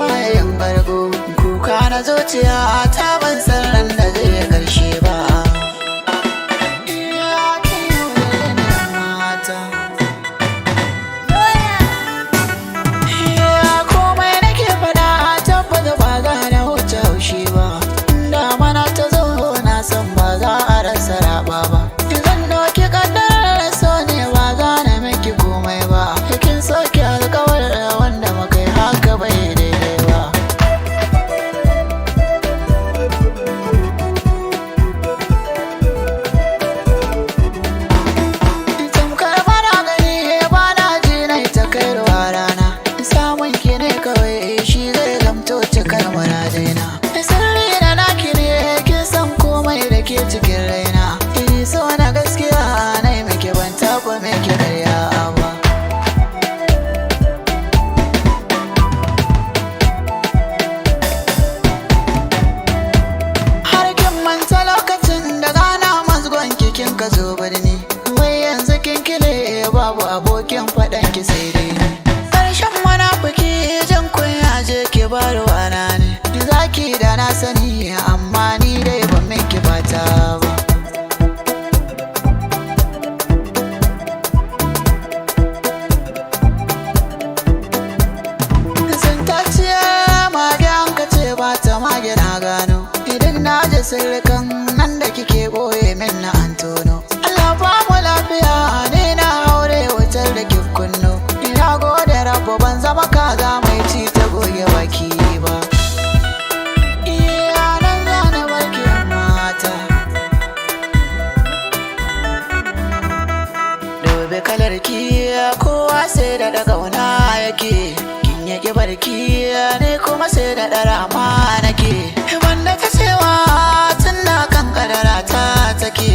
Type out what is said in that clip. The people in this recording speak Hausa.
baya yin bargo. Kuka na zuciya ta ban san ran da zai karshe ba. Iya, kin yaudare ni 'yan mata. Iya, komai nake faɗa tabbata ba za na wuce haushi ba. Damana ta zo na san ba za a rasa raba ba. Zan ɗauki ƙaddarar so ne ba za na miki komai ba. Kin soke alƙawar wanda muka yi haka bai daidai ba. Tamkar bana gani bana ji na ta kai ruwa rana. Samun ki ne kawai shi zai zamto cikar muradaina. Sirri na naki ne kin san komai da ke cikin raina. Ini so na gaskiya na yi miki ban taɓa miki karya ba. Har kin manta lokacin da gana mazgon kin ka zo birni. Wai yanzu kin kile babu abokin faɗan ki sai dai ni. Karshen munafiki jin kunya je ki bar wana ne. Zaki da na sani amma ni dai ban miki fata ba. Santacciya mage an ka ce ba ta mage na gano. Idan na ji sirrikan nan da kike boye min na antono. Allah ba mu lafiya ne na aure wutar da ke kunno. Ina gode rabu ban zama kaza mai ci ta goge baki ba. Iya nan zana barki 'yan mata. Dobe kalar ki kowa sai da daga wana yake. Kin yake barki ne kuma sai da dara ma nake. Wanda ta cewa tun da kan kadara ta take.